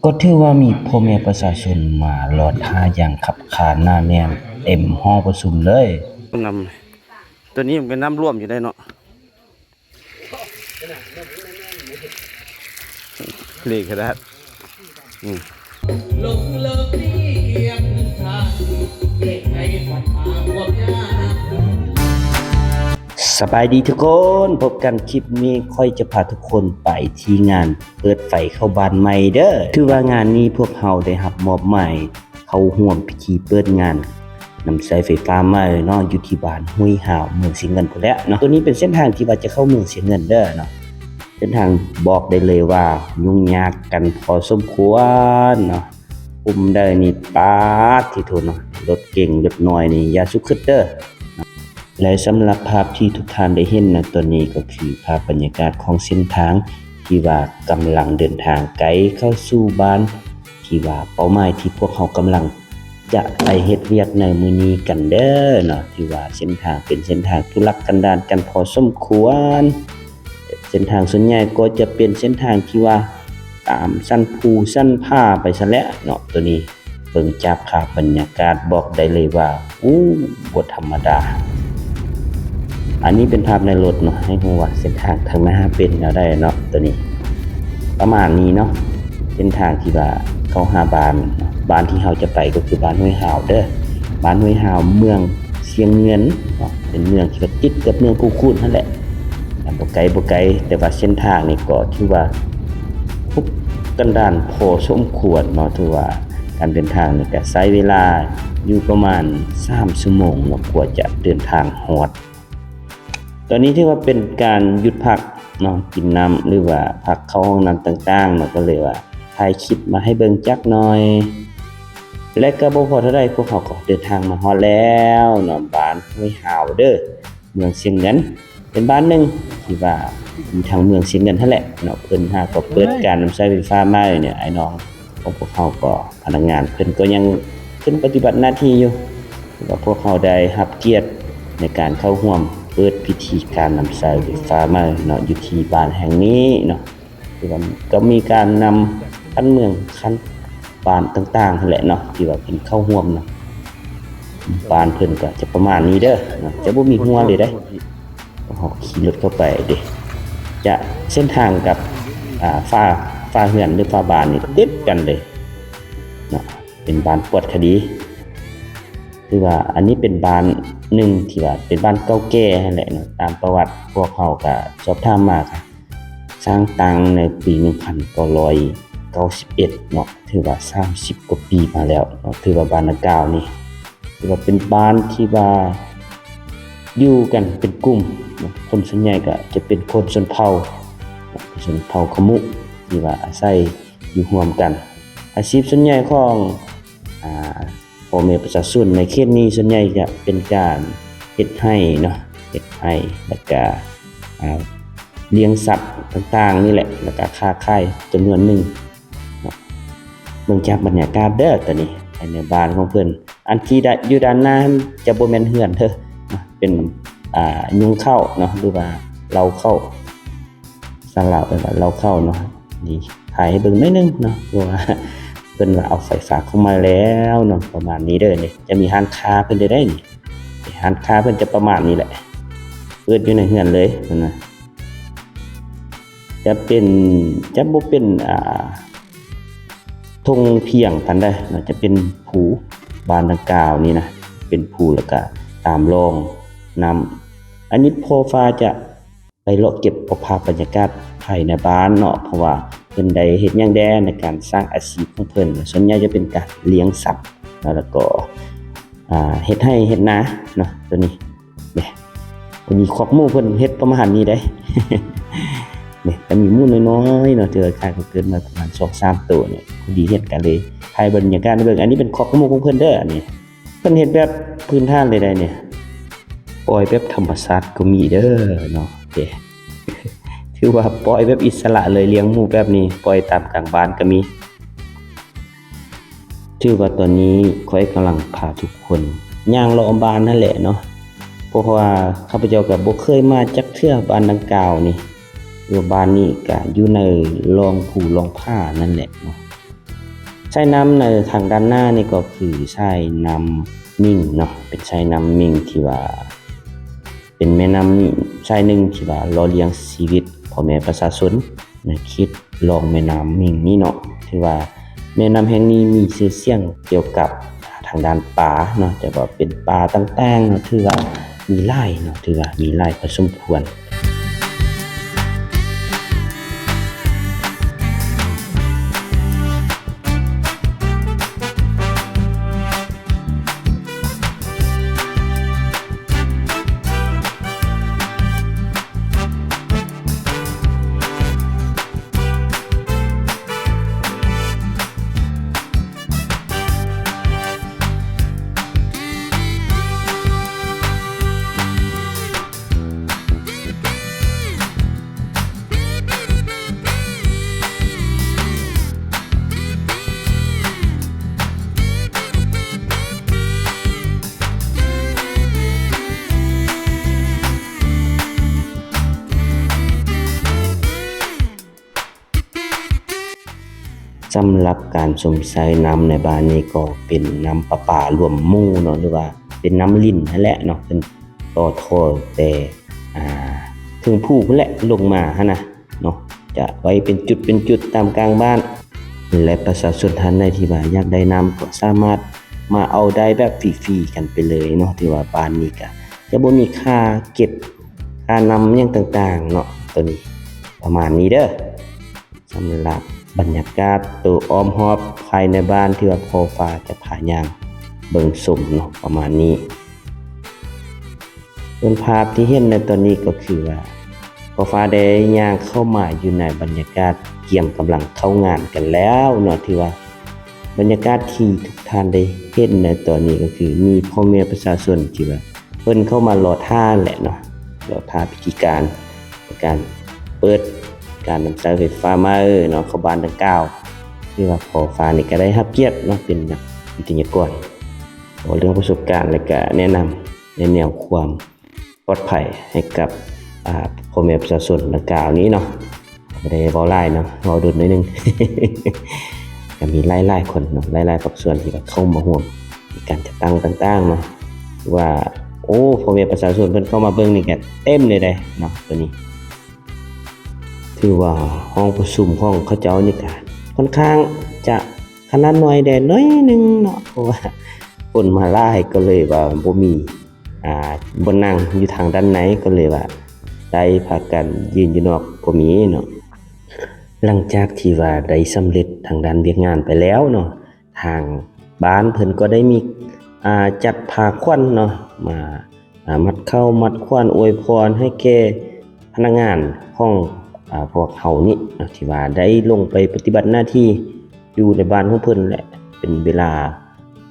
ກໍຖືວ່າມີພໍ່ແມ່ປະຊາຊົນມາລໍຖ້າຢ່າງຄັບຂາໜາແໜ້ນເຕັມຫໍປະຊຸມເລີຍ. ນຳ ຕົວນີ້ມັນກໍນ້ຳຖ້ວມຢູ່ໄດ໋ເນາະ. ເລກຂະໜາດ ອືມ. ສະບາຍດີທຸກຄົນ, ພົບກັນຄລິບນີ້ ຂ້ອຍຈະພາທຸກຄົນໄປທີ່ງານເປີດໄຟເຂົ້າບ້ານໃໝ່ເດີ. ຖືວ່າງານນີ້ພວກເຮົາໄດ້ຮັບມອບໝາຍ ເຂົ້າຮ່ວມພິທີເປີດງານນຳໃຊ້ໄຟຟ້າໃໝ່ເນາະ ຢູ່ທີ່ບ້ານຫ້ວຍຫາວ ເມືອງຊຽງເງິນພຸ້ນແຫຼະເນາະ. ຕົວນີ້ເປັນເສັ້ນທາງທີ່ວ່າຈະເຂົ້າເມືອງຊຽງເງິນເດີເນາະ. ເສັ້ນທາງບອກໄດ້ເລີຍວ່າຫຍຸ້ງຍາກກັນພໍສົມຄວນເນາະ. ກຸ່ມໃດນີ້ປາດທິໂທເນາະ, ລົດເກັງລົດນ້ອຍນີ້ຢ່າສຸຄຶດເດີ. ແລະ ສຳລັບພາບທີ່ທຸກທ່ານໄດ້ເຫັນນະຕອນນີ້ ກໍຄືພາບບັນຍາກາດຂອງເສັ້ນທາງທີ່ວ່າກຳລັງເດີນທາງໃກ້ເຂົ້າສູ່ບ້ານ ທີ່ວ່າເປົ້າໝາຍທີ່ພວກເຮົາກຳລັງຈະໄປເຮັດວຽກໃນມື້ນີ້ກັນເດີເນາະ. ຖືວ່າເສັ້ນທາງເປັນເສັ້ນທາງທຸລັກກັນດານກັນພໍສົມຄວນ. ເສັ້ນທາງສ່ວນໃຫຍ່ກໍຈະເປັນເສັ້ນທາງທີ່ວ່າຕາມສັນພູສັນຜາໄປຊັ້ນແຫຼະເນາະ ໂຕນີ້. ເບິ່ງຈາກພາບບັນຍາກາດບອກໄດ້ເລີຍວ່າ ໂອ້ ບໍ່ທຳມະດາ. ອັນນີ້ເປັນພາບໃນລົດເນາະ ໃຫ້ຮູ້ວ່າເສັ້ນທາງທາງໜ້າເປັນແນວໃດເນາະ ໂຕນີ້ປະມານນີ້ເນາະ. ເສັ້ນທາງທີ່ວ່າເຂົ້າຫາບ້ານ ບ້ານທີ່ເຮົາຈະໄປກໍຄືບ້ານຫ້ວຍຫາວເດີ ບ້ານຫ້ວຍຫາວ ເມືອງຊຽງເງິນເນາະ ເປັນເມືອງທີ່ວ່າຕິດກັບເມືອງພູຄູນຫັ້ນແຫຼະ ບໍ່ໄກ ບໍ່ໄກ ແຕ່ວ່າເສັ້ນທາງນີ້ກໍຖືວ່າ ທຸກກັນດານພໍສົມຄວນເນາະ. ຖືວ່າການເດີນທາງນີ້ກະໃຊ້ເວລາຢູ່ປະມານສາມຊົ່ວໂມງເນາະ ກວ່າຈະເດີນທາງຮອດ. ຕອນນີ້ຖືວ່າເປັນການຢຸດພັກເນາະ ກິນນ້ຳ ຫຼືວ່າພັກເຂົ້າຫ້ອງນ້ຳຕ່າງໆເນາະ ກໍເລີຍວ່າຖ່າຍຄລິບມາໃຫ້ເບິ່ງຈັກໜ່ອຍ. ແລະກໍບໍ່ພໍເທົ່າໃດ ພວກເຮົາກໍເດີນທາງມາຮອດແລ້ວເນາະ ບ້ານຫ້ວຍຫາວເດີ ເມືອງຊຽງເງິນ. ເປັນບ້ານໜຶ່ງທີ່ວ່າຢູ່ທາງເມືອງຊຽງເງິນຫັ້ນແຫຼະເນາະ ເພິ່ນຫາກໍເປີດການນຳໃຊ້ໄຟຟ້າໃໝ່ເນຍ ອ້າຍນ້ອງຂອງພວກເຮົາກໍ ພະນັກງານເພິ່ນກໍຍັງຂຶ້ນປະຕິບັດໜ້າທີ່ຢູ່. ຖືວ່າພວກເຮົາໄດ້ຮັບກຽດໃນການເຂົ້າຮ່ວມເປີດພິທີການນຳໃຊ້ໄຟຟ້າໃໝ່ເນາະ ຢູ່ທີ່ບ້ານແຫ່ງນີ້ເນາະ. ຖືວ່າກໍມີການນຳຄັນເມືອງຄັນບ້ານຕ່າງໆຫັ້ນແຫຼະເນາະ ທີ່ວ່າເພິ່ນເຂົ້າຮ່ວມເນາະ. ບ້ານເພິ່ນກໍຈະປະມານນີ້ເດີເນາະ ຈະບໍ່ມີຮົ້ວເລີຍເດ້. ເຮົາຂີ່ລົດເຂົ້າໄປເດ້ ຈະເສັ້ນທາງກັບ ອ່າ ຝາ ຝາເຮືອນ ຫຼື ຝາບ້ານນີ້ຕິດກັນເລີຍເນາະ ເປັນບ້ານປວດຄະດີ. ຖືວ່າອັນນີ້ເປັນບ້ານໜຶ່ງທີ່ວ່າເປັນບ້ານເກົ່າແກ່ຫັ້ນແຫຼະເນາະ ຕາມປະຫວັດພວກເຮົາກະສອບຖາມມາ ກະສ້າງຕັ້ງໃນປີໜຶ່ງພັນເກົ້າຮ້ອຍເກົ້າສິບເອັດເນາະ ຖືວ່າສາມສິບກວ່າປີມາແລ້ວເນາະ. ຖືວ່າບ້ານດັ່ງກ່າວນີ້ ຖືວ່າເປັນບ້ານທີ່ວ່າຢູ່ກັນເປັນກຸ່ມເນາະ ຄົນສ່ວນໃຫຍ່ກະຈະເປັນຄົນຊົນເຜົ່າເນາະ ເປັນຊົນເຜົ່າຂະມຸທີ່ວ່າອາໄສຢູ່ຮ່ວມກັນ. ອາຊີບສ່ວນໃຫຍ່ຂອງ ອ່າ ພໍ່ແມ່ປະຊາຊົນໃນເຂດນີ້ສ່ວນໃຫຍ່ຈະເປັນການເຮັດໄຮ່ເນາະ ເຮັດໄຮ່ ແລ້ວກະ ອ່າ ລ້ຽງສັດຕ່າງໆນີ້ແຫຼະ ແລ້ວກະຄ້າຂາຍຈຳນວນໜຶ່ງເນາະ. ເບິ່ງຈາກບັນຍາກາດເດີ ຕອນນີ້ພາຍໃນບ້ານຂອງເພິ່ນ ອັນທີ່ຢູ່ດ້ານໜ້າຫັ້ນຈະບໍ່ແມ່ນເຮືອນເດີ ເປັນ ອ່າ ຍຸງເຂົ້າເນາະ ຫຼືວ່າເລົ້າເຂົ້າ ສາລາວເອີ້ນວ່າເລົ້າເຂົ້າເນາະ. ນີ້ຖ່າຍໃຫ້ເບິ່ງໜ້ອຍໜຶ່ງເນາະ ເພາະວ່າເພິ່ນວ່າເອົາໄຟຟ້າເຂົ້າມາແລ້ວເນາະ ປະມານນີ້ເດີ. ນີ້ຈະມີຮ້ານຄ້າເພິ່ນເດີໄດ໋ນີ້ ຮ້ານຄ້າເພິ່ນຈະປະມານນີ້ແຫຼະ ເປີດຢູ່ໃນເຮືອນເລີຍເພິ່ນວ່າ. ຈະເປັນ ຈະບໍ່ເປັນ ອ່າ ທົ່ງພຽງປານໃດເນາະ ຈະເປັນພູ ບ້ານດັ່ງກ່າວນີ້ນະ ເປັນພູ ແລ້ວກະຕາມຮ່ອງນ້ຳ. ອັນນີ້ພໍ່ຟ້າຈະ ໄປເລາະເກັບເອົາພາບບັນຍາກາດພາຍໃນບ້ານເນາະ ເພາະວ່າເພິ່ນໄດ້ເຮັດຫຍັງແດ່ໃນການສ້າງອາຊີບຂອງເພິ່ນ ສ່ວນໃຫຍ່ຈະເປັນການລ້ຽງສັດເນາະ ແລ້ວກໍ ອ່າ ເຮັດໄຮ່ເຮັດນາເນາະ. ຕົວນີ້ເດ້ ອັນນີ້ຄອກໝູເພິ່ນເຮັດປະມານນີ້ເດ້ ນີ້ ແຕ່ມີໝູນ້ອຍໆເນາະ ເທື່ອຄາຍກໍເກີດມາປະມານສອງສາມໂຕນີ້ ພໍດີເຮັດກໍເລີຍຖ່າຍບັນຍາກາດໃຫ້ເບິ່ງ. ອັນນີ້ເປັນຄອກໝູຂອງເພິ່ນເດີ ອັນນີ້ ເພິ່ນເຮັດແບບພື້ນຖານເລີຍໄດ໋ນີ້ ປ່ອຍແບບທຳມະຊາດກໍມີເດີເນາະ. ເດ້ ຖືວ່າປ່ອຍແບບອິດສະຫຼະເລີຍ ລ້ຽງໝູແບບນີ້ ປ່ອຍຕາມກາງບ້ານກໍມີ. ຖືວ່າຕອນນີ້ຂ້ອຍກຳລັງພາທຸກຄົນຍ່າງເລາະບ້ານຫັ້ນແຫຼະເນາະ ເພາະວ່າຂ້າພະເຈົ້າກໍບໍ່ເຄີຍມາຈັກເທື່ອ ບ້ານດັ່ງກ່າວນີ້ ຫຼືວ່າບ້ານນີ້ກໍຢູ່ໃນຮ່ອງພູຮ່ອງຜານັ້ນແຫຼະເນາະ. າຍນ້ຳໃນທາງດ້ານໜ້ານີ້ກໍຄືສາຍນ້ຳມິງເນາະ, ເປັນສາຍນ້ຳມິງທີ່ວ່າ ເປັນແມ່ນ້ຳສາຍໜຶ່ງທີ່ວ່າຫຼໍ່ລ້ຽງຊີວິດພໍ່ແມ່ປະຊາຊົນໃນເຂດລ່ອງແມ່ນ້ຳມິງນີ້ເນາະ. ຖືວ່າແມ່ນ້ຳແຫ່ງນີ້ມີຊື່ສຽງກ່ຽວກັບທາງດ້ານປາເນາະ, ຈະວ່າເປັນປາຕ່າງໆເນາະ, ຖືວ່າມີຫຼາຍເນາະ, ຖືວ່າມີຫຼາຍພໍສົມຄວນ. ສຳລັບການຊົມໃຊ້ນ້ຳໃນບ້ານນີ້ກໍເປັນນ້ຳປະປາລວມໝູ່ເນາະ ຫຼືວ່າເປັນນ້ຳລິນຫັ້ນແຫຼະເນາະ, ເພິ່ນຕໍ່ທໍ່ແຕ່ ອ່າ ເທິງພູພຸ້ນແຫຼະລົງມາຫັ້ນນະເນາະ, ຈະໄວ້ເປັນຈຸດເປັນຈຸດຕາມກາງບ້ານ ແລະ ປະຊາຊົນທ່ານໃດທີ່ວ່າຢາກໄດ້ນ້ຳກໍສາມາດມາເອົາໄດ້ແບບຟຣີໆກັນໄປເລີຍເນາະ. ຖືວ່າບ້ານນີ້ກະຈະບໍ່ມີຄ່າເກັບ ຄ່ານ້ຳຫຍັງຕ່າງໆເນາະ ໂຕນີ້ປະມານນີ້ເດີ້. ສຳລັບບັນຍາກາດໂຕອ້ອມຮອບພາຍໃນບ້ານ ທີ່ວ່າພໍ່ຟ້າຈະພາຍ່າງເບິ່ງຊົມເນາະ ປະມານນີ້. ສ່ວນພາບທີ່ເຫັນໃນຕອນນີ້ກໍຄືວ່າ ພໍ່ຟ້າໄດ້ຍ່າງເຂົ້າມາຢູ່ໃນບັນຍາກາດກຽມກຳລັງເຂົ້າງານກັນແລ້ວເນາະ. ຖືວ່າບັນຍາກາດທີ່ທຸກທ່ານໄດ້ເຫັນໃນຕອນນີ້ກໍຄືມີພໍ່ແມ່ປະຊາຊົນທີ່ວ່າ ເພິ່ນເຂົ້າມາລໍຖ້າແຫຼະເນາະ, ລໍຖ້າພິທີການໃນການເປີດການນຳໃຊ້ໄຟຟ້າໃໝ່ເນາະ ຂອງບ້ານດັ່ງກ່າວ. ຖືວ່າພໍ່ຟ້ານີ້ກໍໄດ້ຮັບກຽດເນາະ ເປັນນັກວິທະຍາກອນ ເວົ້າເລື່ອງປະສົບການ ແລະ ກະແນະນຳໃນແນວຄວາມປອດໄພໃຫ້ກັບ ອ່າ ພໍ່ແມ່ປະຊາຊົນດັ່ງກ່າວນີ້ເນາະ. ບໍ່ໄດ້ເວົ້າຫຼາຍເນາະ ເວົ້າດົນໜ້ອຍໜຶ່ງ. ກໍມີຫຼາຍໆຄົນເນາະ ຫຼາຍໆພາກສ່ວນທີ່ວ່າເຂົ້າມາຮ່ວມໃນການຈັດຕັ້ງຕ່າງໆເນາະ ຖືວ່າ ໂອ້ ພໍ່ແມ່ປະຊາຊົນເພິ່ນເຂົ້າມາເບິ່ງນີ້ກໍເຕັມເລີຍເດ້ເນາະ. ໂຕນີ້ຖືວ່າຫ້ອງປະຊຸມຂອງເຂົາເຈົ້ານີ້ກໍຄ່ອນຂ້າງຈະຂະໜາດນ້ອຍແດ່ໜ້ອຍໜຶ່ງເນາະ ເພາະວ່າຄົນມາຫຼາຍກໍເລີຍວ່າບໍ່ມີ ອ່າ ບ່ອນນັ່ງຢູ່ທາງດ້ານໃນ ກໍເລີຍວ່າໄດ້ພາກັນຢືນຢູ່ນອກກໍມີເນາະ. ຫຼັງຈາກທີ່ວ່າໄດ້ສຳເລັດທາງດ້ານວຽກງານໄປແລ້ວເນາະ ທາງບ້ານເພິ່ນກໍໄດ້ມີ ອ່າ ຈັດພາຂວັນເນາະ ມາ ອ່າ ມັດເຂົ້າມັດຂວັນອວຍພອນໃຫ້ແກ່ພະນັກງານຂອງ ອ່າ ພວກເຮົານີ້ເນາະ ທີ່ວ່າໄດ້ລົງໄປປະຕິບັດໜ້າທີ່ຢູ່ໃນບ້ານຂອງເພິ່ນ ແລະ ເປັນເວລາ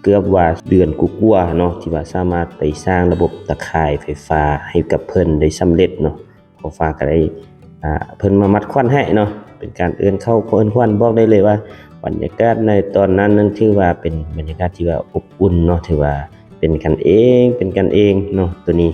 ເກືອບວ່າເດືອນກວ່າໆເນາະ ທີ່ວ່າສາມາດໄປສ້າງລະບົບຕາຂ່າຍໄຟຟ້າໃຫ້ກັບເພິ່ນໄດ້ສຳເລັດເນາະ. ພໍ່ຟ້າກໍໄດ້ ອ່າ ເພິ່ນມາມັດຂວັນໃຫ້ເນາະ ເປັນການເອີ້ນເຂົ້າເອີ້ນຂວັນ. ບອກໄດ້ເລີຍວ່າບັນຍາກາດໃນຕອນນັ້ນນັ້ນ ຖືວ່າເປັນບັນຍາກາດທີ່ວ່າອົບອຸ່ນເນາະ, ຖືວ່າເປັນກັນເອງ ເປັນກັນເອງເນາະ ໂຕນີ້.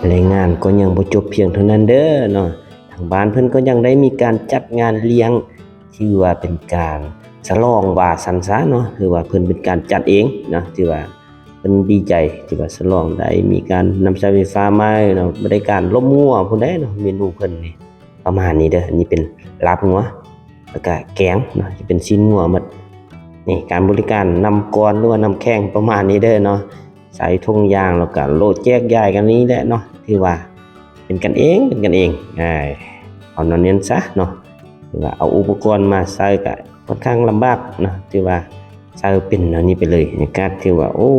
ແລະ ງານກໍຍັງບໍ່ຈົບພຽງເທົ່ານັ້ນເດີເນາະ, ທາງບ້ານເພິ່ນກໍຍັງໄດ້ມີການຈັດງານລ້ຽງ ຖືວ່າເປັນການສະຫຼອງວ່າຊັ້ນຊະເນາະ, ຖືວ່າເພິ່ນເປັນການຈັດເອງເນາະ, ຖືວ່າເພິ່ນດີໃຈທີ່ວ່າສະຫຼອງໄດ້ມີການນຳໃຊ້ໄຟຟ້າໃໝ່ເນາະ, ບໍ່ໄດ້ການລົມງົວພຸ້ນໃດເນາະ. ເມນູເພິ່ນນີ້ປະມານນີ້ເດີ, ອັນນີ້ເປັນລາບງົວ ແລ້ວກະແກງເນາະ, ຈະເປັນຊີ້ນງົວໝົດ. ນີ້ການບໍລິການນ້ຳກ້ອນ ຫຼືວ່ານ້ຳແຂງປະມານນີ້ເດີເນາະ. ໃສ່ຖົງຢາງ ແລ້ວກະໂລະແຈກຢາຍກັນນີ້ແຫຼະເນາະ, ຖືວ່າເປັນກັນເອງ ເປັນກັນເອງ ເອົາແນວນັ້ນຊະເນາະ. ຖືວ່າເອົາອຸປະກອນມາໃຊ້ກະຂ້ອນຂ້າງລຳບາກເນາະ, ຖືວ່າໃຊ້ເປັນແນວນີ້ໄປເລີຍ. ບັນຍາກາດຖືວ່າ ໂອ້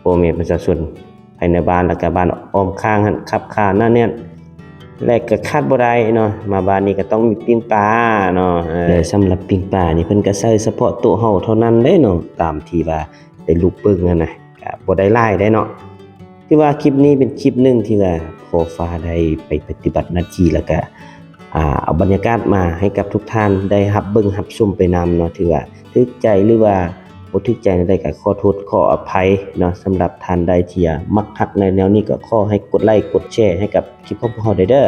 ພໍ່ແມ່ປະຊາຊົນພາຍໃນບ້ານ ແລ້ວກະບ້ານອ້ອມຂ້າງຫັ້ນ ຄັບຄາໜາແໜ້ນ ແລະກະຂາດບໍ່ໄດ້ເນາະ, ມາບ້ານນີ້ກະຕ້ອງມີປີ້ງປາເນາະ. ເອີ ແລະສຳລັບປີ້ງປານີ້ ເພິ່ນກະໃຊ້ສະເພາະໂຕະເຮົາເທົ່ານັ້ນເດ້ເນາະ, ຕາມທີ່ວ່າໄດ້ລູບເບິ່ງຫັ້ນນະ. ກະບໍ່ໄດ້ຫຼາຍໄດ໋ເນາະ. ຖືວ່າຄລິບນີ້ເປັນຄລິບໜຶ່ງທີ່ວ່າພໍ່ຟ້າໄດ້ໄປປະຕິບັດໜ້າທີ່ ແລ້ວກະ ອ່າ ເອົາບັນຍາກາດມາໃຫ້ກັບທຸກທ່ານໄດ້ຮັບເບິ່ງຮັບຊົມໄປນຳເນາະ. ຖືວ່າຖືກໃຈ ຫຼືວ່າບໍ່ຖືກໃຈແນວໃດກໍຂໍໂທດຂໍອະໄພເນາະ. ສຳລັບທ່ານໃດທີ່ມັກຮັກໃນແນວນີ້ ກໍຂໍໃຫ້ກົດໄລກົດແຊໃຫ້ກັບຄລິບຂອງພວກເຮົາໄດ້ເດີ້.